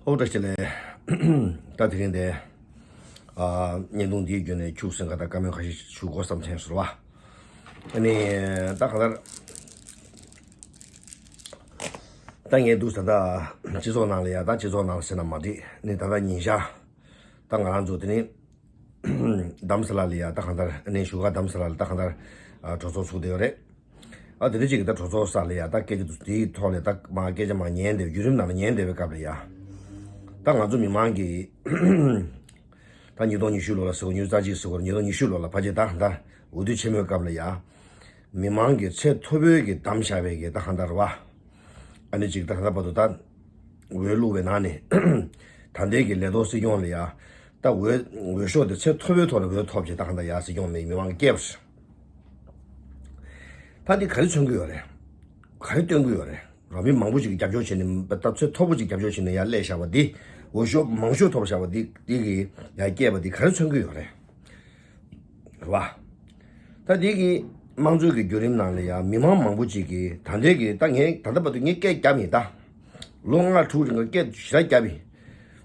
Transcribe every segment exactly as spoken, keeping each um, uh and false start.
ཨོ་བཀྲ་ཤིས་བདེ་ལེགས། ད་དེ་རིང་དེ། ཨ། བརྙན་ཐུང་འདིའི་བརྒྱུད་ནས་ཁྱུག་ཟིན་ཁ་ད་བཀའ་མོལ་ཁ་ཤས་ཞུ་དགོས་བསམ་ཐེངས་སུ་རེད་བ། ཨ་ནི། ད་གང་ལྟར། ད་ངས་འདུག་ཟེར་ད། སྤྱི་ཚོགས་ནང་ལ་ཡ་ད་སྤྱི་ཚོགས་ནང་ལ་ཟེར་ན་མ་འགྲིག་ནི་ད་ལྟ་ཉིན་ཞག་ད་ང་རང་ཚོ་དེ་ནི། དྷ་རམ་ས་ལ་ལ་ཡ་ད་གང་ལྟར་ཨ་ནི་བཞུགས་སྒར་དྷ་རམ་ས་ལ་ལ་ད་གང་ལྟར། ཨ། གྲོས་ཚོགས་ཚུགས་བསྡད་ཡོད་རེད། ཨ། དེ་འདྲ་ཅིག་གི་ད་གྲོས་ཚོགས་ས་ལ་ཡ་ད་སྐད་ཆ་དེའི་ཐོག་ལ་ད་མ་སྐད་ཆ་མ་ཉན་བསྡད་བརྒྱུད་རིམ་ནང་ལ་ཉན་བསྡད་པའི་སྐབས་ལ་ཡ། ད་ང་ཚོ་མི་མང་གི་ད་ཉིས་སྟོང་ཉི་ཤུ་ལོ་ལ་ཟེར་བ་ཉིས་སྟོང་རྩ་གཅིག་ཟེར་བ་ཉིས་སྟོང་ཉི་ཤུ་ལོ་ལ་ཕལ་ཆེར་ད་གང་ལྟར་འོས་བསྡུ་ཆེན་མོའི་སྐབས་ལ་ཡ། མི་མང་གི་ཚད་མཐོ་པོའི་གི་བདམས་བཞག་པའི་གི་ད་གང་ལྟར་བ། ཨ་ནི་ཅིག་ད་ལྟ་བར་དུ་ད། འོས་བླུགས་པའི་ནང་ནས། ད་ལྟའི་གི་ལས་ཐོག་སྲིད་སྐྱོང་ལ་ཡ། ད་འོས་འོས་ཤོག་དེ་ཚད་མཐོ་པོའི་ཐོག་ནས་འོས་ཐོབ་བྱས་ད་གང་ལྟར་ཡ་སྲིད་སྐྱོང་ནས་མི་མང་གི་སྐྱེས་པ་རེད། ད་འདི་ག་རེ་མཚོན་གི་ཡོད་རེད། ག་རེ་སྟོན་གི་ཡོད་རེད། རང་མི་མང་པོ་ཅིག་གི་རྒྱབ་སྐྱོར་བྱས་ནས་ད་ཚད་མཐོ་པོ་ཅིག་རྒྱབ་སྐྱོར་བྱས་ནས་ཡར་སླེབས་བཞག་པ་འདི། འོས་ཤོག་མང་ཤོས་ཐོབ་བཞག་པ་འདི་འདི་གི་ཡར་སྐྱེས་པ་འདི་ག་རེ་མཚོན་གི་ཡོད་རེད། རེད་བ། ད་འདི་གི་དམངས་གཙོའི་གི་བརྒྱུད་རིམ་ནང་ལ་ཡང་མི་མང་མང་པོ་ཅིག་གིས་ད་ལྟའི་གི་ད་ངས་ད་ལྟ་བར་དུ་ངས་སྐད་བརྒྱབ་ཡིན་ད། ལོ་ལྔ་དྲུག་རིང་ལ་སྐད་ཞེ་དྲག་བརྒྱབ་ཡིན།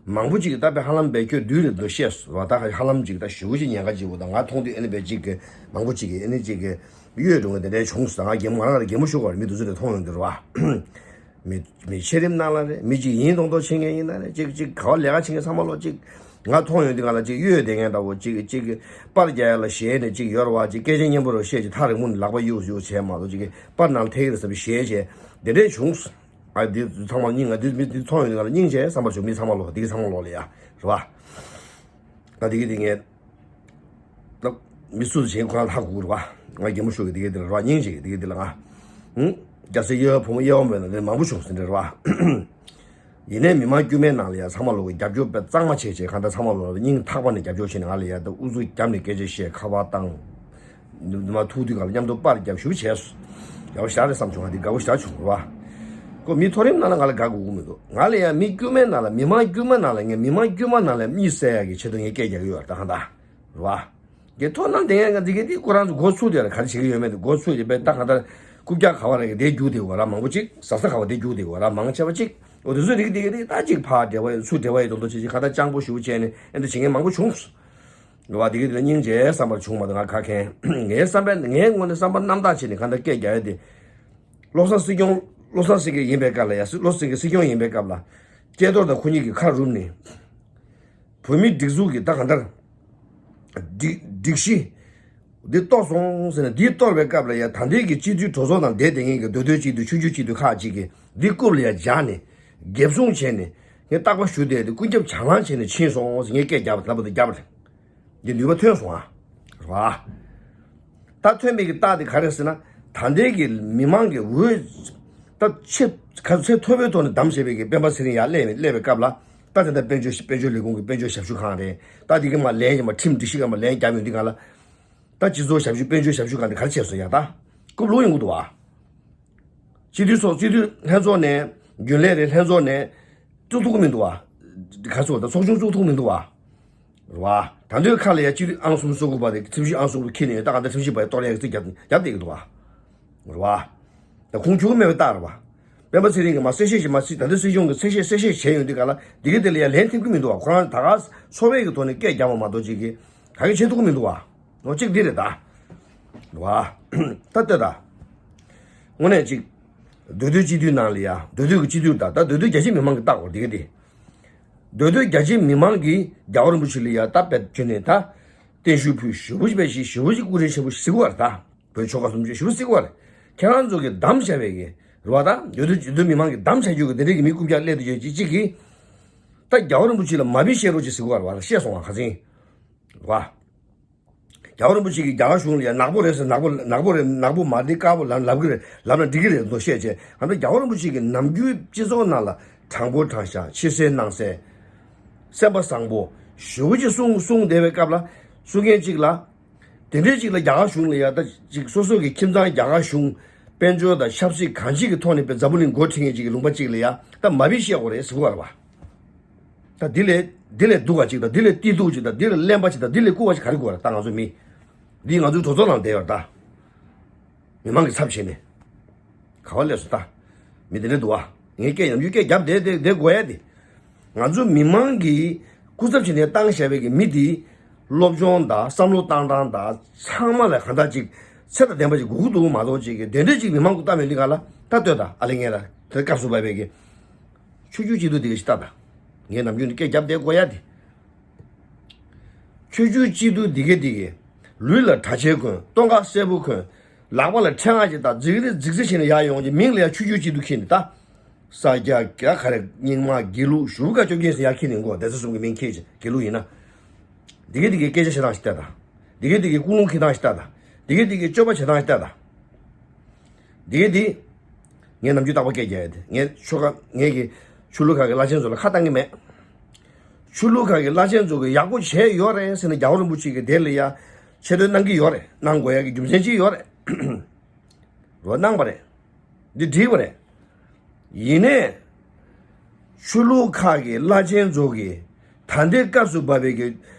མང་པོ་ཅིག་གིས་ད་དཔེ་ཧ་ལམ་བེད་སྤྱོད་བསྡུས་རེད་འདུག་བཤད་སོང་བ། ད་ཧ་ལམ་ཅིག་ད་ཞེ་པོ་ཅིག་ཉེན་ཁ་ཅིག་འོ་ད་ང་མཐོང་དུས་ཨ་ནི་བེད་ཅིག་གི་མང་པོ་ཅིག་གིས་ཨ་ནི་ཅིག་གི་གཡོལ་འགྲོ་མཁན་དེ་འདྲའི་བྱུང་སོང་། ད་ང་གད་མོ་ང་རང་ལ་གད་མོ་ཤོར་བ་རེད། མི་དེ་ཚོ་ནས་མཐོང་ཡོང་དུས་རེད་བ། མི་མི་ཆེ་རིམ་ནང་ལ་རེད། མི་གཅིག་ཡིན་མདོག་མདོག་བྱེད་མཁན་ཡིན་ན་རེད། གཅིག་གཅིག་ག་བ་ལས་ཀ་བྱེད་མཁན་ཚང་མ་ལོ་གཅིག་ང་མཐོང་ཡོང་དུས་ང་ལ་གཅིག་གཡོལ་བསྡད་མཁན་འདྲ་བོ་གཅིག་གཅིག་པར་རྒྱག་ཡ་ལ་ཞེད་ནས་གཅིག་ཡོད་རེད་བ། གཅིག་སྐད་ཆ་སྙན་པོ་རུ་བཤད་ཅིག་ཐག་རིང་མོ་ནས་ལག་པ་གཡུག་གཡུག་བྱས་མ་གཏོགས་གཅིག་གི་པར་ནང་ལ་ཐེག་རེད་ཟེར་བ་ཞེད་བྱས་དེ་འདྲས་བྱུང་། ཨ་འདི་ཚང་མ་སྙིང་ང་འདི་མི་འདི་མཐོང་ཡོང་དུས་ང་ལ་སྙིང་རྗེ་བསམ་པ་བྱུང་། མི་ཚང་མ་ལོ་འདི་གི་ཚང་མ་ལོ་ལ་ཡ་རེད་བ། ད་འདི་གི་འདི་ངས། ད་མི་སུ་གཞན་ཁོ་རང་ཧ་གོ་གི་རེད་བ། ང་རྒན་མོ་ཤོག་གི་དེ་གའི་དེ་ལ་རེད་བ། སྙིང་རྗེ་གི་དེ་གའི་དེ་ལ་ང་། ཧུང་། རྒྱ་སེ་གཡས་བུ་མོ་གཡས་མོ་མེད་ན་ལས་མང་པོ་བྱུང་ཟིན་རེད་བ། ཡིན་ནའི་མི་མང་དཀྱུས་མའི་ནང་ལ་ཡ་ཚང་མ་ལོག་གི་རྒྱབ་སྐྱོར་དཔེ་གཙང་མ་བྱས་བྱས་གང་ལྟར་ཚང་མ་ལོག་ལ་སྙིང་ཐག་པ་ནས་རྒྱབ་སྐྱོར་བྱས་ནས་ང་ལ་ཡ་ད་ཨུ་ཚུགས་བརྒྱབ་ནས་སྐད་ཆ་བཤད་ཁ་པར་བཏང་། མ་ཐུག་དུས་གང་ལ་མཉམ་དུ་པར་རྒྱབ་ཞུ་བྱས་སོ། ཡག་པོ་ཞེ་དྲག་རེད་བསམ་བྱུང་། ང་འདི་དགའ་པོ་ཞེ་དྲག་བྱུང་རེད་བ། ཁོ་མི་མཐོ་རིམ་ནང་ལ་ང་ལ་དགའ་དགོས་ཀྱི་མི་འདུག་ང་ལ་ཡ་མི་དཀྱུས་མའི་ནང་ལ་མི་མང་དཀྱུས་མ་ནང་ལ་ངས་མི་མང་དཀྱུས་མ་ནང་ལ་གཉིད་སད་ཡག་གི་ཆེད་དུ་ངས་སྐད་རྒྱག་གི་ཡོད་རེད་ད་གང་ལྟར། རེད་བ། དེ་ཐོག་ནང་དེ་ཡང་འཛི་གི་དེ་ཁོ་རང་ཚོ་འགོ་ཚུགས་དེ་ལ་ག་རེ་བྱེད་ཀྱི་ཡོད་མེད་དེ་འགོ་ཚུགས་དེ་པས་ད་གང་ལྟར་རྐུབ་བཀྱག་ག་བ་རེ་གི་དེ་རྒྱུག་དེ་བ་ར་མང་པོ་ཅིག་ཟ་ས་ག་བ་དེ་རྒྱུག་དེ་བ་ར་མང་ཆེ་བ་ཅིག་འོ་དེ་ཚོ་རིག་དེ་གི་དེ་ད་ཅིག་ཕར་འབྲེལ་བ་ཡོད་ཚུར་འབྲེལ་བ་ཡོད་དོན་དུ་བྱེད་ཅིག་ག་ད་སྤྱང་པོ་ཞུ་བྱས་ནས་ཨེ་འདི་བྱེད་མཁན་མང་པོ་བྱུང་སོང་། རེད་བ། དེ་གི་དེ་ལ་སྙིང་རྗེ་བསམ་པར་བྱུང་མ་གཏོགས་ང་ག་མཁན་ངའི་བསམ་པའི་ངའི་ངོས་ནས་བསམ་པ་རྣམ་དག་བྱས་ནས་གང་ལྟར་སྐད་རྒྱག་ཡ་དེ། བློ་བཟང་སྲིད་སྐྱོང་བློ་བཟང་སྲིད་སྐྱོང་ཡིན་པའི་སྐབས་ལ་ཡ་སྲིད་བློ་བཟང་སྲིད་སྐྱོང་ཡིན་པའི་སྐབས་ལ། སྐལ་རྡོར་དང་ཁོ་གཉིས་ཀྱིས་ཁ་རུབ་ནས། བོད་མིའི་སྒྲིག་འཛུགས་ཀྱི་ད་གང་ལྟར། སྒྲིག་སྒྲིག་གཞི། འདི་གཏོར་སོང་ཟེར་ནས་འདི་གཏོར་བའི་སྐབས་ལ་ཡ་ད་ལྟའི་གི་སྤྱི་འཐུས་གྲོས་ཚོགས་ནང་བསྡད་བསྡད་མཁན་གྱི་མདོ་སྟོད་སྤྱི་འཐུས་ཆུང་ཆུང་སྤྱི་འཐུས་ཁག་ཅིག་གིས་འདི་རྐུབ་ལ་ཡ་སྦྱར་ནས་འགེབས་སྲུང་བྱས་ནས་ངས་རྟག་པར་ཞུ་བསྡད་དེ་ཀུན་ཁྱབ་བྱ་ལང་བྱས་ནས་ཕྱིན་སོང་ཟེར་ངས་སྐད་རྒྱབ་པ་ལབ་པ་དང་རྒྱབ་པ་རེད། འདི་ནུས་པ་ཐོན་སོང་ཨ། རེད་བ། ད་ཐོན་པའི་གི་རྟགས་དེ་ག་རེ་ཟེར་ན། ད་ལྟའི་གི་མི་མང་གི་འོས། ད་ཆེ། ག་ཚོད་མཐོ་པོའི་ཐོག་ནས་བདམས་བྱས་པའི་གི་སྤེན་པ་ཚེ་རིང་ཡར་སླེབས་སླེབས་པའི་སྐབས་ལ། ད་དེ་ལྟར་དཔལ་འབྱོར་དཔལ་འབྱོར་ལས་ཁུངས་ཀྱི་དཔལ་འབྱོར་ཞབས་ཞུ་ཁང་རེད། ད་དེ་གི་མ་ལན་ཡིན་མ་ཁྲིམས་སྒྲིག་གཞི་ག་མ་ལན་རྒྱབ་ཡོང་དུས་ག་ལ། ད་སྤྱི་ཚོགས་ཞབས་ཞུ་དཔལ་འབྱོར་ཞབས་ཞུ་ཁང་དེ་ག་རེ་བྱས་སོང་ཡ་ད། རྐུབ་ལུག་ཡོང་གི་འདུག་བ། སྤྱི་འཐུས་ཚོགས་སྤྱི་འཐུས་ལྷན་ཚོགས་ནས་རྒྱུན་ལས་རེད་ལྷན་ཚོགས་ནས་བཙུགས་ཐུབ་ཀྱི་མི་འདུག་བ། ག་ཚོད་ད་ཚོགས་ཆུང་བཙུགས་ཐུབ་མི་འདུག་བ། རེད་བ། ད་འདོད་ཁ་ལ་ཡ་སྤྱི་འཐུས་ཨང་གསུམ་སོ་དགུ་པ་དེ་ཁྲིམས་ཞིབ་ཨང་གསུམ་པ་ཁྱེར་ནས་ད་ག་ད་ཁྲིམས་ཞིབ་པ་ཡ་གཏོར་ཡ་གི་རྩིས་རྒྱབ་རྒྱབ་བསྡད་ཀྱི་འདུག་བ། རེད་བ། ད་ཁུངས་འཁྱོལ་མེད་པའི་རྟགས་རེད་བ། སྤེན་པ་ཚེ་རིང་གིས་མ་གསལ་བཤད་ཞིག་མ་གསལ་ད་ལྟ་སྲིད་གཞུང་གིས་གསལ་བཤད་གསལ་བཤད་བྱས་ཡོང་དུས་ག་ལ་འདི་གི་དེ་ལ་ཡ་ལན་ཐེབས་ཀྱི་མི་འདུག་བ། ཁོ་རང་ད་ག་ཚོར་བའི་གི་ཐོག་ནས་སྐད་རྒྱབ་པ་མ་གཏོགས་ཅིག་གི་ག་གི་བྱེད་ཐུབ་ཀྱི་མི་འདུག་བ། ནོ་གཅིག་འདི་རེད་ད། རེད་བ། ད་ལྟ་ད། དངོས་གནས་གཅིག་མདོ་སྟོད་སྤྱི་འཐུས་ནང་ལ་ཡ་མདོ་སྟོད་ཀྱི་སྤྱི་འཐུས་ད་ད་མདོ་སྟོད་རྒྱ་ཆེ་མི་མང་གི་རྟགས་འོ་འདི་གི་དེ། མདོ་སྟོད་རྒྱ་ཆེ་མི་མང་གིས་རྒྱལ་བ་རིན་པོ་ཆེ་ལ་ཡ་ད་དཔེ་བྱས་ནས་ད། བརྟན་བཞུགས་ཕུལ་ཞེ་པོ་ཅིག་དཔེ་ཞིག་ཞེ་པོ་ཅིག་སྐུ་རིམ་ཆེན་པོ་ཞིག་གཟིགས་པ་རེད་ད། བོད་ཆོལ་ཁ་གསུམ་ཆོས་ཞེ་པོ་གཟིགས་པ་རེད། ཁྱེད་རང་ཚོ་གིས་བདམས་བྱས་པའི་གི་རེད་བ་ད་མདོ་སྟོད་སྤྱི་འཐུས་མི་མང་གིས་བདམས་བྱས་རྒྱུ་གི་དེ་འདྲའི་གི་མི་རྐུབ་བཀྱག་སླེབས་དུས་ཅིག་ཅིག་གིས། ད་རྒྱལ་བ་རིན་པོ་ཆེ་ལ་མ་བི་བཤད་རོགས་ཅིག་གཟིགས་པ་རེད་བ་ད་བཤད་སོང་བ་ཁ་སང་། རེད་བ། རྒྱལ་བ་རིན་པོ་ཆེ་གིས་རྒྱ་གར་གཞུང་ལ་ཡ་ནག་པོ་རེད་ཟེར་ནག་པོ་ནག་པོ་རེད་ནག་པོ་མ་རེད་དཀར་པོ་ལབ་ལབ་གི་རེད་ལབ་ན་འགྲིག་གི་རེད་མདོག་བཤད་བྱས་ཨ་ནི་རྒྱལ་བ་རིན་པོ་ཆེ་གིས་ནམ་རྒྱུན་སྤྱི་ཚོགས་ནང་ལ་དྲང་པོ་དྲང་བཞག་ཕྱི་གསལ་ནང་གསལ། སེམས་པ་བཟང་པོ་ཞེ་པོ་ཅིག་གསུང་གསུང་བསྡད་པའི་སྐབས་ལ་གསུང་མཁན་གཅིག་ལ། དེ་འདྲའི་གཅིག་ལ་རྒྱ་གར་གཞུང་ལ་ཡ་ད་ཅིག་སོ་སོ་གི་ཁྱིམ་ཚང་རྒྱ་གར་གཞུང་དཔལ་འབྱོར་དང་ཆབ་སྲིད་གང་ཅིག་གི་ཐོག་ནས་པའི་འཛམ་བུ་གླིང་འགོ་ཁྲིད་མཁན་གཅིག་གི་ལུང་པ་གཅིག་ལ་ཡ་ད་མ་བི་བཤད་དགོས་རེད་ཟེར་གོ་ར་བ། ད་འདི་ལས་འདི་ལས་སྡུག་པ་ཅིག་དང་འདི་ལས་སྟེར་སྡུག་ཅིག་དང་འདི་ལས་རྐུ་བ་ཅིག་ག་རེ་དགོས་རེད་ད་ང་ཚོ་མི། འདི་ང་ཚོའི་གྲོས་ཚོགས་ནང་བསྡད་ཡོད་རེད་ད། མི་མང་གི་ཚབ་བྱས་ནས། ག་བ་སླེབས་སོང་ད། མི་དེ་འདྲ་འདུག་བ། ངས་སྐད་ཡང་ཡུལ་སྐད་རྒྱབ་བསྡད་བསྡད་བསྡད་དགོས་ཡ་དེ། ང་ཚོ་མི་མང་གིས་སྐུ་ཚབ་བྱས་ནས་བཏང་བཞག་པའི་གི་མི་དེ་སློབ་སྦྱོང་དང་བསམ་བློ་བཏང་སྟངས་དང་ཚང་མ་ལ་གང་ལྟར་ཅིག་ཚད་དང་ལྡན་པ་ཅིག་དགོས་ཀྱི་འདུག་མ་གཏོགས་ཅིག་གི་དེ་འདྲ་ཅིག་མི་མང་གིས་བཏང་མེད་འདི་ག་ལ་ད་ལྟོས་དང་ཨ་ལེ་ངས་ལ་དེ་སྐབས་སུ་བབས་པའི་གི་ཆོས་བརྒྱུད་སྤྱི་འཐུས་དེ་ག་ཞིག་ལྟ་དང་། ངས་ནམ་རྒྱུན་ནས་སྐད་རྒྱབ་བསྡད་དགོས་ཡ་དེ། ཆོས་བརྒྱུད་སྤྱི་འཐུས་འདི་ག་འདི་ག་ལུས་ལ་གྲྭ་ཆས་གོན། སྟོད་འགག་སེར་པོ་གོན། ལག་པ་ལ་ཕྲེང་བ་ཅིག་བཏགས། རྫིག་རི་རྫིག་རི་བྱས་ནས་ཡར་ཡོང་གི་མིང་ལ་ཡ་ཆོས་བརྒྱུད་སྤྱི་འཐུས་འཁྱེར་ནས་ད། ས་སྐྱ་ག་རེ་རྙིང་མ་དགེ་ལུགས་གཞུང་ག་བཅོ་བརྒྱད་ཟེར་ཡར་འཁྱེར་ནས་འགོ་སྡེ་ཚན་གསུམ་གྱི་མིང་འཁྱེར་ཅིག་དགེ་ལུགས་ཡིན་ན། འདི་ག་འདི་ག་སྐད་ཆ་བཤད་སྟངས་ཤིག་ལྟ་དང་། འདི་ག་འདི་ག་ཀུན་སློང་འཁྱེར་སྟངས་ཤིག་ལྟ་དང་། འདི་ག་འདི་ག་སྤྱོད་པ་བྱེད་སྟངས་ཤིག་ལྟ་དང་། འདི་ག་འདི། ངས་ནམ་རྒྱུན་རྟག་པར་སྐད་རྒྱག་ཡ་དེ་ངས་ཆོལ་ཁ་ངས་ཀྱི་ཆོས་ལུགས་ཁག་གི་བླ་ཆེན་ཚོ་ལ་ཁ་བཏང་གི་མེད། ཆོས་ལུགས་ཁག་གི་བླ་ཆེན་ཚོ་གིས་ཡག་པོ་བྱས་ཡོད་རེད་ཟེར་ནས་རྒྱལ་བ་རིན་པོ་ཆེ་གི་དེ་ལ་ཡ་ཆེ་བསྟོད་གནང་གི་ཡོད་རེད། གནང་དགོས་ཡ་གི་རྒྱུ་མཚན་ཅིག་ཡོད་རེད། རོགས་གནང་པ་རེད། འདི་འགྲིག་པ་རེད། ཡིན་ནའི། ཆོས་ལུགས་ཁག་གི་བླ་ཆེན་ཚོ་གིས་ད་ལྟའི་སྐབས་སུ་བབས་པའི་གི་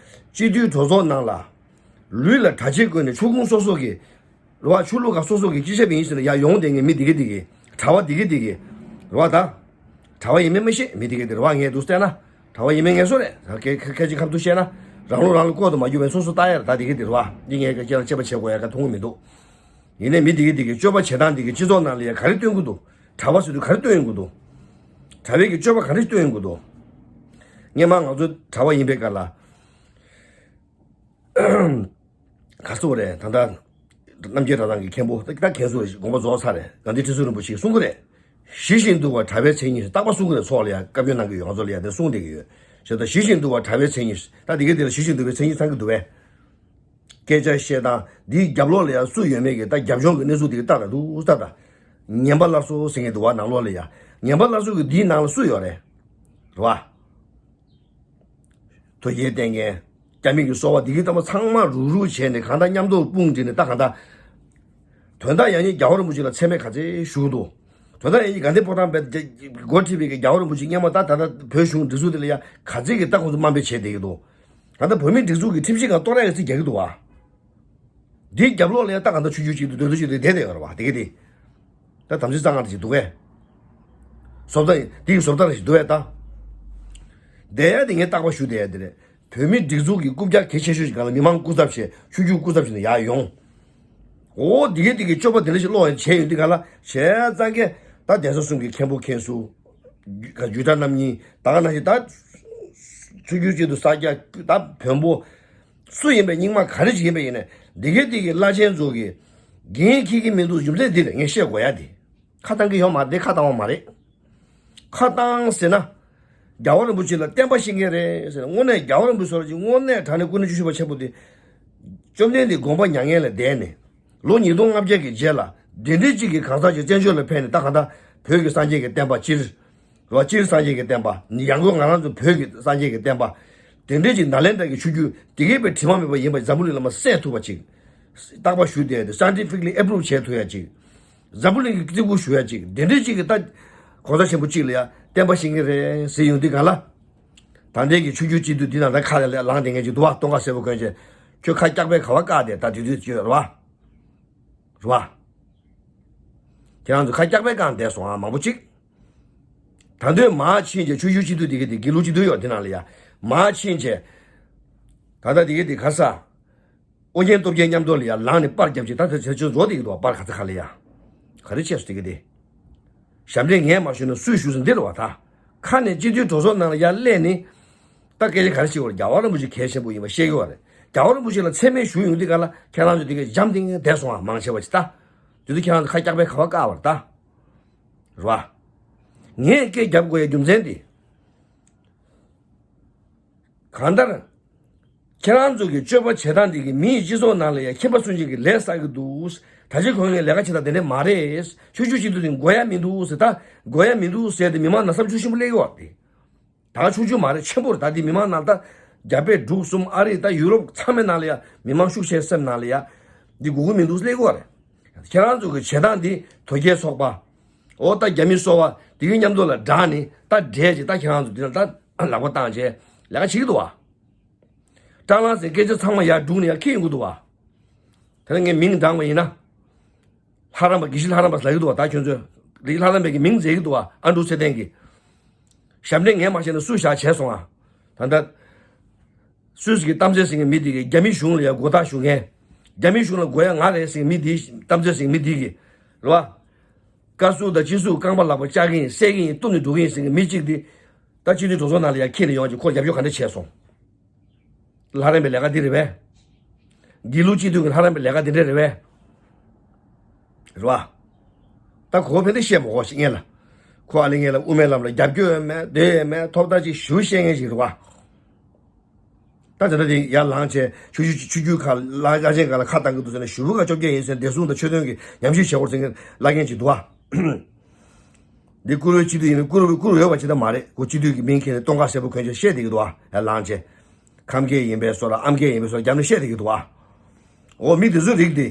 སྤྱི་འཐུས་གྲོས་ཚོགས་ནང་ལ་ལུས་ལ་གྲྭ་ཆས་གོན་ནས་ཆོལ་ཁོངས་སོ་སོ་གི་རེད་བ། ཆོས་ལུགས་ཁག་སོ་སོ་གི་སྤྱི་ཁྱབ་ཡིན་ཟེར་ནས་ཡར་ཡོང་བསྡད་མཁན་མི་འདི་ག་འདི་ག་གྲྭ་པ་འདི་ག་འདི་ག་རེད་བ་ད། གྲྭ་པ་ཡིན་མིན་མི་ཤེས། མི་འདི་ག་འདི་རེད་བ། ངས་འདུག་བལྟས་ན་གྲྭ་པ་ཡིན་མིན་ངས་སུ་རེད། ད་སྐད་ཆ་ཁ་ཐུག་བཤད་ན་རང་ལུགས་རང་ལ་བསྐོར་དུ་མ་གྱུར་བའི་སོ་སོ་ལྟ་ཡ་རེད་ད། འདི་ག་འདི་རེད་བ། འདི་ངས་སྐད་ཆ་དཔྱད་པ་བྱེད་དགོས་ཡ་ག་མཐོང་གི་མི་འདུག་ཡིན་ནའི་མི་འདི་ག་འདི་ག་སྤྱོད་པ་བྱེད་སྟངས་འདི་ག་སྤྱི་ཚོགས་ནང་ལ་ཡ་ག་རེ་སྟོན་གི་འདུག་གྲྭ་པ་ཟེར་དུས་ག་རེ་སྟོན་ཡོང་གི་འདུག་གྲྭ་པའི་གི་སྤྱོད་པ་ག་རེ་སྟོན་ཡོང་གི་འདུག་སྔོན་མ་ང་ཚོ་གྲྭ་པ་ཡིན་པའི་སྐབས་ལ། ག་ཚོད་རེད་ད་ལྟ། རྣམ་རྒྱལ་གྲྭ་ཚང་གི་མཁན་པོ་ད་ད་མཁན་ཟུར་དགོངས་པ་རྫོགས་ཚར་རེད། དགའ་ལྡན་ཁྲི་ཟུར་རིན་པོ་ཆེས་གསུང་གི་རེད། ཞི་ཞིང་དུལ་བ་གྲྭ་པའི་མཚན་ཉིད་རྟག་པར་གསུང་གི་རེད། ཚོགས་ལ་ཡ་བཀའ་བཀྱོན་གནང་གི་ཡོད། ང་ཚོ་ལ་ཡ་དེ་གསུང་བསྡད་ཀྱི་ཡོད། བྱས་ཙང་ཞི་ཞིང་དུལ་བ་གྲྭ་པའི་མཚན་ཉིད་ད་འདི་ག་འདི་ལ་ཞི་ཞིང་དུལ་བའི་མཚན་ཉིད་ཚང་གི་འདུག་བས། སྐད་ཆ་བཤད་སྟངས་འདིའི་རྒྱབ་ལོགས་ལ་ཡ་སུ་ཡོད་མེད་ཀྱི་ད་རྒྱབ་ལྗོངས་ཀྱི་གནས་ཚུལ་འདི་ག་ལྟ་ད་འདུག་ལྟ་ད། ངན་པ་སླར་གསོ་ཟེར་མཁན་འདུག་བ། ནང་ལོགས་ལ་ཡ་ངན་པ་སླར་གསོ་གི་འདིའི་ནང་ལ་སུ་ཡོད་རེད། རེད་བ། དོལ་རྒྱལ་བསྟེན་མཁན། རྒྱ་མི་གི་སོ་པ་འདི་གི་ལྟ་བུ་ཚང་མ་རུག་རུག་བྱས་ནས་གང་ལྟར་མཉམ་དུ་དཔུང་སྒྲིལ་ནས་ད་གང་ལྟར། དོན་དག་ཡང་སྙིང་རྒྱལ་བ་རིན་པོ་ཆེ་ལ་མཚན་སྨད་ག་ཚད་ཞུ་གི་འདུག་དོན་དག་ཡང་སྙིང་དགའ་ལྡན་ཕོ་བྲང་པའི་འགོ་ཁྲིད་པའི་གི་རྒྱལ་བ་རིན་པོ་ཆེ་སྔོན་མ་ད་ད་ལྟ་བོད་གཞུང་སྒྲིག་འཛུགས་དེ་ལ་ཡང་ག་ཚད་ཀྱི་ད་ཁོང་ཚོ་དམའ་འབེབས་བྱས་བསྡད་ཀྱི་འདུག་ད་ལྟ་བོད་མིའི་སྒྲིག་འཛུགས་ཀྱི་ཁྲིམས་ཞིབ་ཁང་གཏོར་ཡག་གི་རྩིས་རྒྱག་གི་འདུག་བ། འདིའི་རྒྱབ་ལོགས་ལ་ཡང་ད་གང་ལྟར་ཆོས་བརྒྱུད་གཅིག་ཏུ་འདོད་དོ་གཅིག་ཏུ་བསྡད་བསྡད་ཡོད་རེད་བ། དེ་གི་དེ། ད་དམ་ཚིག་གཙང་མ་དེ་ཞིག་འདུག་གས། བཟོ་ལྟ་ཡིན་དེ་ཡི་བཟོ་ལྟ་རེ་ཞིག་འདུག་གས་ད། བསྡད་ཡ་དེ་ངས་རྟག་པར་ཞུ་བསྡད་ཡ་དེ་རེད། བོད་མིའི་སྒྲིག་འཛུགས་ཀྱི་རྐུབ་བཀྱག་གལ་ཆེ་ཤོས་ཤིག་གང་ལ་མི་མང་སྐུ་ཚབ་བྱས་ཆོས་བརྒྱུད་སྐུ་ཚབ་བྱས་ནས་ཡར་ཡོང་། འོ་དེ་གི་དེ་གི་སྤྱོད་པ་དེ་འདྲ་ཞིག་ཀློག་ཡ་བྱས་ཡོང་དུས་གང་ལ་བྱས་ཙང་གས་ད་གདན་ས་གསུམ་གྱི་མཁན་པོ་མཁན་ཟུར། རྒྱུད་གྲྭ་རྣམ་གཉིས་ད་ག་ནང་བཞིན་ད། ཆོས་བརྒྱུད་གཅིག་ཏུ་ས་སྐྱ་ད་བོན་པོ། སུ་ཡིན་པའི་རྙིང་མ་ག་རེ་ཞིག་ཡིན་པ་ཡིན་ནའི་འདི་གའི་འདི་གའི་བླ་ཆེན་ཚོ་གིས་འགན་འཁྱེར་གྱི་མི་འདུག་རྒྱུ་མཚན་འདི་རེད། ངས་བཤད་དགོས་ཡ་འདི་ཁ་བཏང་གི་ཡོད་མ་རེད། ཁ་བཏང་བ་མ་རེད། ཁ་བཏང་ཟེར་ན། རྒྱལ་བ་རིན་པོ་ཆེ་ལ་བསྟན་པ་བཤིག་མཁན་རེད་ཟེར་ན། དངོས་གནས་རྒྱལ་བ་རིན་པོ་ཆེ་ཟེར་བ་ཅིག་དངོས་གནས་དྲང་གནས་སྐུ་ན་བཅུ་བཞི་པ་ཆེན་པོ་དེ། བཅོམ་ལྡན་འདས་དགོངས་པ་མྱ་ངན་ལས་འདས་ནས། ལོ་ཉིས་སྟོང་ལྔ་བརྒྱ་གི་རྗེས་ལ་དེ་འདྲའི་གཅིག་གིས་གང་ཟག་ཅིག་བཙན་བྱོལ་ལ་ཕེབས་ནས་ད་གང་ལྟར་བོད་ཀྱི་སངས་རྒྱས་ཀྱི་བསྟན་པ་སྤྱིར། རེད་བ། སྤྱིར་སངས་རྒྱས་ཀྱི་བསྟན་པ་ཡང་སྒོས་ང་རང་ཚོ་བོད་ཀྱི་སངས་རྒྱས་ཀྱི་བསྟན་པ། དེ་འདྲའི་ཅིག་ནཱ་ལེནྡྲ་གི་ཆོས་བརྒྱུད་དེ་གའི་དཔེ་དྲི་མ་མེད་པ་ཡིན་པ་འཛམ་བུ་གླིང་ལ་མར་གསལ་ཐུབ་པ་ཅིག་རྟག་པར་ཞུ་བསྡད་དེ་scientifically approve་བྱས་ཐུབ་ཡ་ཅིག་འཛམ་བུ་གླིང་གི་བརྩི་བཀུར་ཞུ་ཡ་ཅིག་དེ་འདྲའི་ཅིག་གི་ད། གོང་ས་ཆེན་པོ་གཅིག་ལ་ཡ་བསྟན་པ་བཤིག་མཁན་རེད་ཟེར་ཡོང་དུས་གང་ལ། ད་ལྟའི་གི་ཆོས་བརྒྱུད་སྤྱི་འཐུས་འདི་ནང་ད་ཁ་ལ་ལངས་བསྡད་མཁན་ཅིག་འདུག་བ། སྟོད་འགག་སེར་པོ་གོན་བྱས། ཁྱོད་ཁ་སྐྱག་པའི་ཁ་བ་བཀག་དེ་ད་དུས་དུས་ཅིག་ཡོད་རེད་བ། རེད་བ། ཁྱེད་རང་ཚོ་ཁ་སྐྱག་པའི་བཀག་བསྡད་སོང་ཨ། མང་པོ་ཅིག་ད་དུང་མར་ཕྱིན་བྱས་ཆོས་བརྒྱུད་སྤྱི་འཐུས་དེ་གི་དེ་དགེ་ལུགས་སྤྱི་འཐུས་ཡོད་དེ་ནང་ལ་ཡ། མར་ཕྱིན་བྱས། ད་ལྟ་དེ་གི་དེ་ག་ས། ཨོ་རྒྱན་སྟོབས་རྒྱལ་མཉམ་དུ་ལ་ཡ་ལངས་ནས་པར་རྒྱབ་ཅིག་ད་དེ་ཚོ་བཟོ་དེ་གི་འདུག་བ། པར་ག་ཚ་ག་ལ་ཡ། ག་རེ་བྱས་སོ་དེ་གི་དེ། ཞབས་འདྲེན་ངས་མ་ཞུས་ན་སུས་ཞུས་ཟེར་འདི་རེད་བ་ད། ཁ་ནས་སྤྱི་འཐུས་གྲོས་ཚོགས་ནང་ལ་ཡ་སླེབས་ནས། ད་སྐད་ཆ་ག་རེ་བྱེད་བར་རྒྱལ་བ་རིན་པོ་ཆེ་གལ་ཆེན་པོ་ཡིན་པ་བཤད་ཀྱི་བ་རེད། རྒྱལ་བ་རིན་པོ་ཆེ་ལ་མཚན་སྨད་ཞུ་ཡོང་དུས་ག་ལ་ཁྱེད་རང་ཚོ་དེ་ག་འཇམ་ཐིང་ཐིང་བསྡད་སོང་ཨ། མང་ཆེ་བ་ཅིག་ད། དེ་དུས་ཁྱེད་རང་ཚོ་ཁ་སྐྱག་པའི་ཁ་བ་བཀག་བར་ད། རེད་བ། ངས་སྐད་རྒྱབ་དགོས་ཡ་རྒྱུ་མཚན་དེ། གང་ལྟར། ཁྱེད་རང་ཚོ་གི་སྤྱོད་པ་བྱེད་སྟངས་འདི་གིས་མི་ཡི་སྤྱི་ཚོགས་ནང་ལ་ཡང་ཁྱིམ་པ་སུན་འབྱིན་གྱི་ལས་བསགས་ཀྱི་འདུག་ད་ཅི་གོང་ངས་ལས་ཀ་བྱེད་སྟངས་དེ་འདྲ་མ་རེད། ཆོས་བརྒྱུད་སྤྱི་འཐུས་འདི་དགོས་ཡ་མི་འདུག་ཟེར། ད་དགོས་ཡ་མི་འདུག་ཟེར་ཏེ་མི་མང་ནང་བསམ་ཚུལ་ཆེན་པོ་སླེབས་ཀྱི་ཡོད་རེད། ད་ཆུང་ཆུང་མ་རེད། ཆེན་པོ་རེད། ད་འདི་མི་མང་ནང་ད་རྒྱ་བལ་འབྲུག་གསུམ་ཨ་རི་ད་ཡུ་རོབ་ཚང་མའི་ནང་ལ་ཡ་མི་མང་ཤུགས་ཆེ་སེམས་ནང་ལ་ཡ་འདི་དགོས་ཀྱི་མི་འདུག་སླེབས་ཀྱི་ཡོད་རེད། ཁྱེད་རང་ཚོ་གི་བྱེད་སྟངས་འདི་དོལ་རྒྱལ་ཚོགས་པ། འོ་ད་རྒྱ་མི་སོ་པ་དེ་གི་མཉམ་དུ་ལ་འདྲ་ནི་ད་འདྲེས་ཀྱི་ད་ཁྱེད་རང་ཚོ་འདི་ལ་ད་ལག་པ་བཏང་བྱས་ལས་ཀ་བྱེད་ཀྱི་འདུག་བ། སྐྲག་ལངས་ཟེར་སྐད་ཆ་ཚང་མ་ཡར་སྒྲུག་ནས་ཡར་འཁྱེར་ཡོང་གི་འདུག་བ། དེ་ནས་ངས་མིང་བགྲངས་པ་ཡིན་ན། ལྷ་རམས་པ་དགེ་བཤེས་ལྷ་རམས་པ་ལབ་ཀྱི་འདུག་བ། ད་ཁྱོད་ཚོས་དགེ་བཤེས་ལྷ་རམས་པའི་གི་མིང་མཛད་ཀྱི་འདུག་བ། ཨ་འབྲུག་ཚེ་བརྟན་གྱིས། ཞབས་འདྲེན་ངས་མ་བྱས་ན་སུས་བཞག་བྱས་སོང་ཨ། ད་ལྟ་སུད་སི་གི་གཏམ་བཤད་ཟེར་མཁན་མི་དེ་གིས་རྒྱ་མི་གཞུང་ལ་ཡང་མགོ་བཏགས་ཞུ་མཁན། རྒྱ་མི་གཞུང་ལ་མགོ་ཡ་ང་རེད་ཟེར་མཁན་མི་དེ་གཏམ་བཤད་ཟེར་མཁན་མི་དེ་གིས་རེད་བ། བཀའ་ཟུར་དང་སྤྱི་ཟུར་རྐང་པ་ལག་པ་བཅག་གི་ཡིན། བསད་ཀྱི་ཡིན། གཏུབ་ནས་འགྲོ་གི་ཡིན་ཟེར་མཁན་མི་གཅིག་དེ། ད་སྤྱི་འཐུས་གྲོས་ཚོགས་ནང་ལ་ཡང་འཁྱེར་ནས་ཡོང་ཅིག་ཁོ་རྒྱབ་སྐྱོར་ག་འདྲ་བྱས་སོང་། ལྷ་རམས་པའི་ལས་ཀ་འདི་རེད་པས། དགེ་ལུགས་སྤྱི་འཐུས་ཀྱི་ལྷ་རམས་པའི་ལས་ཀ་འདི་འདྲ་རེད་པས། རེད་བ། ད་ཁོ་ཕན་བདེ་བཤད་མ་གོ་ཞིག་ངེས་ལ། ཁོ་ཨ་ལེ་ངེས་ལ་དབུ་མའི་ལམ་ལ་རྒྱབ་སྐྱོར་ཡོད་མེད་དེ་ཡོད་མེད་ཐོབ་ཐང་ཅིག་ཞུ་བཤད་མཁན་ཞིག་རེད་བ། ད་དེ་འདྲ་དེ་ཡར་ལངས་བྱས་ཆོས་བརྒྱུད་ཆོས་བརྒྱུད་ཁག་བླ་བླ་ཆེན་ཁག་ལ་ཁ་བཏང་གི་འདུག་ཟེར་ནས་ཞུ་བུ་ཁ་བཅོ་བརྒྱད་ཡིན་ཟེར་བདེ་སྲུང་དང་ཆོས་དོན་གྱི་ཉམས་ཞིབ་བྱེད་དགོས་ཟེར་མཁན་བླ་རྒན་ཅིག་འདུག་བ། འདི་བཀུར་འོས་སྤྱི་འཐུས་ཡིན་པས་བཀུར་འོས་བཀུར་འོས་པ་ཅིག་ད་མ་རེད། ཁོ་སྤྱི་འཐུས་ཀྱི་མིང་ཁྱེར་ནས་སྟོན་ཁ་གསལ་པོ་གོན་བྱས་བཤད་བསྡད་ཀྱི་འདུག་ཨ། ཡར་ལངས་བྱས། ཁམས་སྐད་ཡིན་པས་སོ་ར་ཨམ་སྐད་ཡིན་པས་སོ་ར་རྒྱབ་ནས་བཤད་བསྡད་ཀྱི་འདུག་ཨ། འོ་མི་དེ་ཚོའི་རིགས་དེ།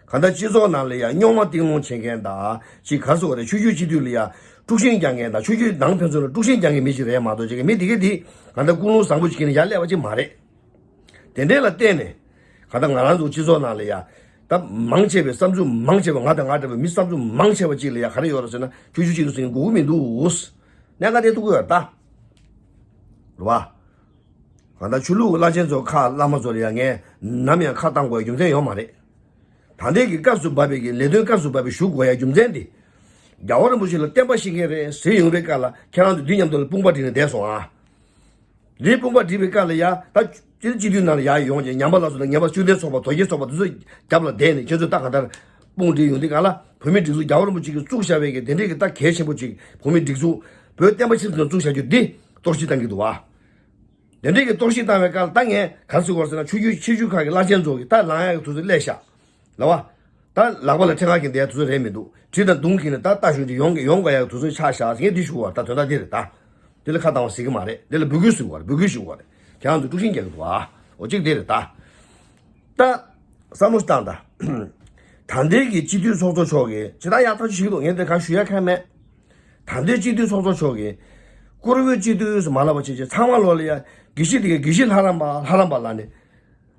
གང་ལྟར་སྤྱི་ཚོགས་ནང་ལ་ཡང་རྙོག་མ་གཏིང་སློང་བྱེད་མཁན་དང་ཅིག་ག་རེ་ཟེར་དགོས་རེད། ཆོས་བརྒྱུད་སྤྱི་འཐུས་ལ་ཡང་དཀྲུག་ཤིང་རྒྱག་མཁན་དང་ཆོས་བརྒྱུད་ནང་ཕན་ཚུན་ལ་དཀྲུག་ཤིང་རྒྱག་མཁན་མི་ཞིག་རེད་མ་གཏོགས་ཅིག་མི་དེ་གས་དེ་གང་ལྟར་ཀུན་སློང་བཟང་པོ་ཞིག་གིས་ནི་ཡར་སླེབས་པ་ཅིག་མ་རེད། དེ་འདྲས་ལ་བརྟེན་ནས་གང་ལྟར་ང་རང་ཚོ་སྤྱི་ཚོགས་ནང་ལ་ཡ་ད་མང་ཆེ་བའི་བསམ་ཚུལ་མང་ཆེ་བ་ང་དང་ང་འདྲ་བའི་མི་བསམ་ཚུལ་མང་ཆེ་བ་ཅིག་ལ་ཡ་ག་རེ་ཡོད་རེད་ཟེར་ན་ཆོས་བརྒྱུད་གཅིག་ཏུ་ཟིན་དགོས་ཀྱི་མི་འདུག་གནད་འགག་དེ་ཐུག་གི་ཡོད་རེད་ད། རེད་བ། གང་ལྟར་ཆོས་ལུགས་བླ་ཆེན་ཚོ་ཁག་བླ་མ་ཚོ་ལ་ཡ་ངས་ནམ་ཡང་ཁ་བཏང་དགོས་ཡ་རྒྱུ་མཚན་ཡོད་མ་རེད། ད་ལྟའི་གི་སྐབས་སུ་བབས་པའི་གི་ལས་དོན་སྐབས་སུ་བབས་པའི་ཞུ་དགོས་ཡ་རྒྱུ་མཚན་དེ། རྒྱལ་བ་རིན་པོ་ཆེ་ལ་བསྟན་པ་བཤིག་མཁན་རེད་ཟེར་ཡོང་བའི་སྐབས་ལ་ཁྱེད་རང་ཚོ་འདི་མཉམ་དུ་ལ་དཔུང་པ་བསྒྲིགས་ནས་བསྡད་སོང་ཨ། འདིའི་དཔུང་པ་བསྒྲིགས་པའི་སྐབས་ལ་ཡ་ད་སྤྱི་སྤྱི་འཐུས་ནང་ལ་ཡ་ཡོང་རྗེས་ཉམས་པ་སླར་གསོ་དང་ཉམས་པ་བཅུད་ལྡན་ཚོགས་པ་དོལ་རྒྱལ་ཚོགས་པ་དེ་ཚོ་རྒྱབ་ལ་བསྡད་ནས་ཁྱེད་ཚོས་ད་གང་ལྟར་དཔུང་བསྒྲིགས་ཡོང་དུས་གང་ལ་བོད་མིའི་སྒྲིག་འཛུགས་རྒྱལ་བ་རིན་པོ་ཆེ་གིས་བཙུགས་བཞག་པའི་གི་དེ་འདྲའི་གི་ད་གལ་ཆེན་པོ་ཅིག་བོད་མིའི་སྒྲིག་འཛུགས་བོད་བསྟན་པ་ཆབ་སྲིད་ལ་བཙུགས་བཞག་རྒྱུ་འདི་གཏོར་བཤིག་བཏང་གི་འདུག་བ། དེ་འདྲའི་གི་གཏོར་བཤིག་བཏང་བའི་སྐབས་ལ་ད་ངས་ག་རེ་ཟེར་དགོས་ཟེར་ན་ཆོས་བརྒྱུད་ཆོས་བརྒྱུད་ཁག་གི་བླ་ཆེན་ཚོ་གིས་ད་ལངས་ཡག་གི་དུས་ཚོད་སླེབས་ཤག་ལ་བ། ད་ལག་པ་ལ་ཕྲེང་བ་འཁྱེར་བསྡད་ཡག་དུས་ཚོད་རེད་མི་འདུག་གྲི་དང་མདུང་འཁྱེར་ནས་ད་ལྟ་ཞུ་འདི་ཡོང་གི་ཡོང་དགོས་ཡག་གི་དུས་ཚོད་ཆགས་ཤག་ཟེར་ངས་འདི་ཞུ་བ་ད་དོན་དག་འདི་རེད་ད། འདི་ལ་ཁ་བཏང་བ་ཟེར་གི་མ་རེད། འདི་ལ་འབོད་སྐུལ་ཞུ་བ་རེད། འབོད་སྐུལ་ཞུ་བ་རེད། ཁྱེད་རང་ཚོ་དཀྲུག་ཤིང་རྒྱག་གི་འདུག་ཨ། འོ་གཅིག་འདི་རེད་ད། ད། བསམ་བློ་བཏང་ད། ད་ལྟའི་གི་སྤྱི་འཐུས་ཚོགས་གཙོ་མཆོག་གིས་ཇི་ལྟར་ཡག་ཐག་ཆོད་ཞིག་འདུག་ངས་འདིར་གང་ཞུ་ཡ་ཁ་མེད། ད་ལྟའི་སྤྱི་འཐུས་ཚོགས་གཙོ་མཆོག་གིས། བཀུར་འོས་སྤྱི་འཐུས་སུ་མ་ལབ་པ་བྱས་བྱས་ཚང་མ་ལོག་ལ་ཡ། དགེ་བཤེས་དེ་གའི་དགེ་བཤེས་ལྷ་རམས་པ་ལྷ་རམས་པ་ལབ་ནས།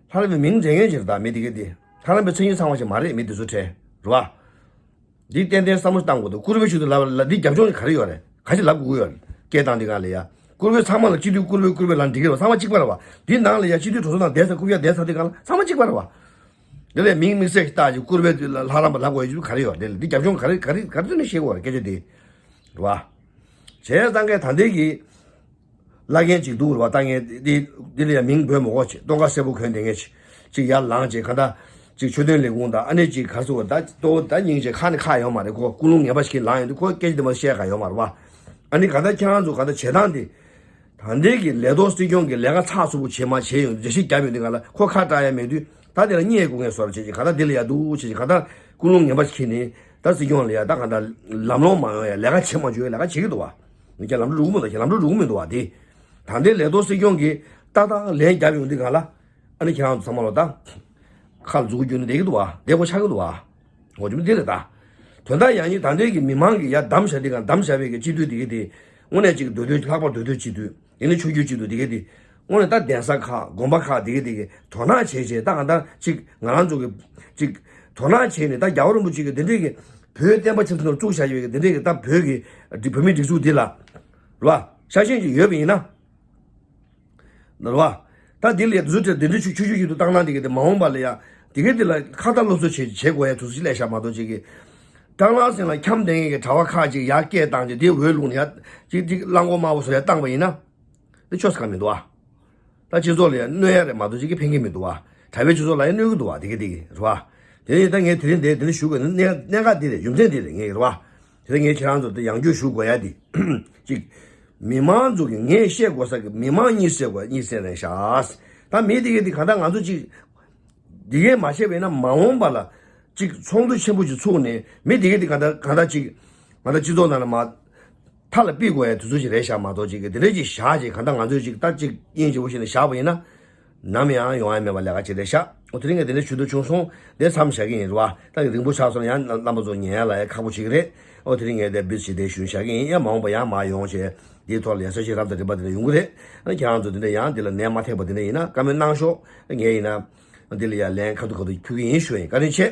ལྷ་རམས་པའི་མིང་འདྲེན་མཁན་ཅིག་རེད་ད་མི་དེ་གའི་དེ། ལྷ་རམས་པའི་མཚན་ཉིད་ཚང་བ་ཞིག་མ་རེད་མི་དེ་ཚོ་གྲས། རེད་བ། འདི་ཏན་ཏན་བསམ་བློ་བཏང་དགོས་འདུག་བཀུར་འོས་སྤྱི་འཐུས་ལབ་ལ་འདི་རྒྱབ་ལྗོངས་ག་རེ་ཡོད་རེད། ག་ཅི་ལབ་དགོས་ཀྱི་ཡོད་རེད། སྐད་བཏང་འདི་གང་ལ་ཡ། བཀུར་འོས་ཚང་མ་ལ་སྤྱི་འཐུས་བཀུར་འོས་བཀུར་འོས་ལབ་འགྲིག་གི་རེད་བ། ཚང་མ་གཅིག་པ་རེད་བ། འདི་ནང་ལ་ཡ་སྤྱི་འཐུས་གྲོས་ཚོགས་ནང་བསྡད་ས་རྐུབ་བཀྱག་བསྡད་ས་འདི་གང་ལ་ཚང་མ་གཅིག་པ་རེད་བ། འདི་ལས་མིང་དམིགས་བསལ་ཞིག་བཏགས་ཀྱི་བཀུར་འོས་ལ་ལྷ་རམས་པ་ལབ་དགོས་ཡ་ག་རེ་ཡོད་རེད། འདི་ལ་འདི་རྒྱབ་ལྗོངས་ག་རེ་ག་རེ་ག་རེ་ཐོག་ནས་ཤེས་དགོས་རེད་སྐད་ཆ་འདི། རེད་བ། བྱས་ཙང་གས་ད་ལྟའི་གི། བླ་རྒན་ཅིག་འདུག་རེད་བ། ད་ངས་འདི་འདི་ལ་ཡང་མིང་འབོད་མི་དགོས་ཅེས་སྟོན་ཁ་གསལ་པོ་གོན་བསྡད་མཁན་ཅིག་ཅིག་ཡར་ལངས་བྱས་གང་ལྟར་ཅིག་ཆོས་དོན་ལས་ཁུངས་དང་ཨ་ནེ་ཅིག་ག་རེ་ཟེར་དགོས་ད་ལྟོ་ད་སྙིང་རྗེ་ཁ་ནས་ཁག་ཡོད་མ་རེད། ཁོ་ཀུན་སློང་ངན་པ་ཞིག་ལངས་ཡོང་དུས་ཁོ་སྐད་ཆ་དེ་མ་བཤད་ག་ཡོད་མ་རེད་བ། ཨ་ནི་གང་ལྟར་ཁྱེད་རང་ཚོ་གང་ལྟར་བྱེད་སྟངས་དེ། ད་ལྟའི་གི་ལས་ཐོག་སྲིད་སྐྱོང་གི་ལས་ཀ་ཚགས་ཚུད་པོ་བྱེད་མ་བྱེད་ཡོང་དུས་འགྲེལ་བཤད་རྒྱབ་ཡོང་དུས་གང་ལ་ཁོ་ཁ་བཀྲག་ཡ་མེད་དུས་ད་དེ་ལ་བརྙས་དགོས་ངེས་སོར་བྱེད་ཅིག་གང་ལྟར་འདི་ལ་ཡ་འདུག་བྱེད་ཅིག་གང་ལྟར་ཀུན་སློང་ངན་པ་ཞིག་ཁྱེར་ནས་ད་སྲིད་སྐྱོང་ལ་ཡ་ད་གང་ལྟར་ལམ་ལྷོང་མ་ཡོང་ཡ་ལས་ཀ་བྱེད་མ་བཅུག་ཡ་ལས་ཀ་བྱེད་ཀྱི་འདུག་བ། ཁྱེད་ལམ་འགྲོ་འགྲོ་གི་མི་འདུག་ཁྱེད་ལམ་འགྲོ་འགྲོ་གི་མི་འདུག་བ་དེ། ད་ལྟའི་ལས་ཐོག་སྲིད་སྐྱོང་གིས་ཏག་ཏག་ལན་རྒྱབ་ཡོང་དུས་གང་ལ། ཨ་ནི་ཁྱེད་རང་ཚོ་ཚང་མ་ལོ་ད། ཁ་ལ་མཛུ་གུ་གྱོན་ནས་བསྡད་ཀྱི་འདུག་བ་བསྡད་དགོས་ཆགས་ཀྱི་འདུག་བ། འོ་ཅི་མི་འདི་རེད་ད། དོན་དག་ཡང་ནི་ད་ལྟའི་གི་མི་མང་གི་ཡ་བདམས་བཞག་དེ་གང་བདམས་བཞག་པའི་གི་སྤྱི་འཐུས་དེ་གི་དེ། དངོས་གནས་ཅིག་འདོད་འདོད་ལྷག་པར་འདོད་འདོད་སྤྱི་འཐུས། དེ་ནི་ཆོས་བརྒྱུད་སྤྱི་འཐུས་དེ་གི་དེ། དངོས་གནས་ད་གདན་ས་ཁག་དགོན་པ་ཁག་དེ་གི་དེ་གི་དོ་སྣང་བྱས་བྱས་ད་གང་ལྟར་ཅིག་ང་རང་ཚོ་གི་ཅིག་དོ་སྣང་བྱས་ནས་ད་རྒྱལ་བ་རིན་པོ་ཆེ་གི་དེ་འདྲའི་གི་བོད་བསྟན་པ་ཆབ་སྲིད་ནང་བཙུགས་བཞག་ཡོད་གི་དེ་འདྲའི་གི་ད་བོད་གི་བོད་མིའི་སྒྲིག་འཛུགས་འདི་ལ། རེད་བ། ཤ་ཞེན་ཅིག་ཡོད་པ་ཡིན་ན། རེད་བ། ད་འདི་ལ་ཡ་དུས་ཚོད་དེ་འདྲ་ཆུ་ཆུ་ཆུ་ཆུ་དུ་བཏང་ན་འདི་ག་དེ་མ་འོངས་པ་ལ་ཡ། འདི་ག་དེ་ལ་ཁ་ཏ་སློབ་གསོ་བྱེད་བྱེད་དགོས་ཡ་དུས་ཚོད་ཅིག་སླེབས་ཤག་མ་གཏོགས་ཅིག་གི། སྐྲག་སྣང་སེམས་ལ་འཁྱམས་བསྡད་མཁན་གྱི་གྲྭ་པ་ཁག་ཅིག་ཡར་སྐད་བཏང་ཅིག་དེ་འོས་བླུགས་ནས་ཡ། ཅིག་ཅིག་གླང་གོག་དམར་པོ་བཟོ་ཡ་བཏང་པ་ཡིན་ན། དེ་ཆོག་ས་ག་མི་འདུག་ཨ། ད་སྤྱི་ཚོགས་ལ་ཡ་གནོད་ཡ་རེད་མ་གཏོགས་ཅིག་གི་ཕན་གི་མི་འདུག་ཨ། གྲྭ་པའི་སྤྱི་ཚོགས་ལ་ཡ་གནོད་གི་འདུག་ཨ་འདི་ག་འདི་གི་རེད་བ། དེ་ནས་ད་ངས་དེ་རིང་འདི་འདི་འདྲ་ཞུ་དགོས་ནི་གནད་གནད་འགག་འདི་རེད་རྒྱུ་མཚན་འདི་རེད་ངས་རེད་བ། དེ་ངས་ཁྱེད་རང་ཚོ་དེ་ཡང་བསྐྱར་ཞུ་དགོས་ཡ་དེ། གཅིག་མི་མང་ཚོ་གི་ངས་བཤད་དགོས་ས་གི་མི་མང་གཉིད་སད་དགོས་གཉིད་སད་རན་ཤག་ད་མི་དེ་གས་དེ་གང་ལྟར་ང་ཚོ་གཅིག་འདི་གས་མ་བཤད་པ་ཡིན་ན་མ་འོངས་པ་ལ་གཅིག་ཚོགས་འདུ་ཆེན་པོ་ཅིག་ཚུགས་ནས་མི་དེ་གས་དེ་གང་ལྟར་གང་ལྟར་གཅིག་ང་ཚོ་སྤྱི་ཚོགས་ནང་ལ་མ་མཐའ་ལ་ཕུད་དགོས་ཡ་དུས་ཚོད་ཅིག་རེད་ཤག་མ་གཏོགས་གཅིག་གི་དེ་འདྲ་ཅིག་བཞག་ཅིག་གང་ལྟར་ང་ཚོས་ཅིག་ད་གཅིག་དབྱིངས་ཆེ་བོ་བྱས་ནས་བཞག་པ་ཡིན་ན། ནམ་ཡང་ཡོང་ཡ་མེད་པ་ལས་ཀ་ཅིག་རེད་ཤག་འོ་དེ་རིང་ངས་དེ་འདྲ་ཞུ་འདོད་བྱུང་སོང་། དེ་མཚམས་བཞག་གི་ཡིན་རེད་བ། ད་རིང་པོ་ཆགས་སོང་ཡང་རྣམ་པ་ཚོ་ཉན་ཡ་ལ་ཡ་ཁག་པོ་བྱེད་ཀྱི་རེད། འོ་དེ་རིང་ངས་དེ་བིས་བྱས་དེ་ཞུ་བཞག་གི་ཡིན། ཡང་མ་འོངས་པ་ཡང་མར་ཡོང་བྱས་དེའི་ཐོག་ལ་ཡ་ས་ཆ་རབ་དང་རིམ་པ་དེ་འདྲ་ཡོང་གི་རེད། ཨ་ཁྱེད་རང་ཚོ་དེ་འདྲ་ཡང་དེ་ལ་ནད་མ་ཐེག་པ་དེ་འདྲ་ཡིན་ན་བཀའ་མོལ་གནང་ཤོག་ངས་ཡིན་ན་དེ་ལ་ཡ་ལན་ཁ་ཐུག་ཁ་ཐུག་ཕུལ་གི་ཡིན་ཞུ་ཡིན། བཀའ་དྲིན་ཆེ།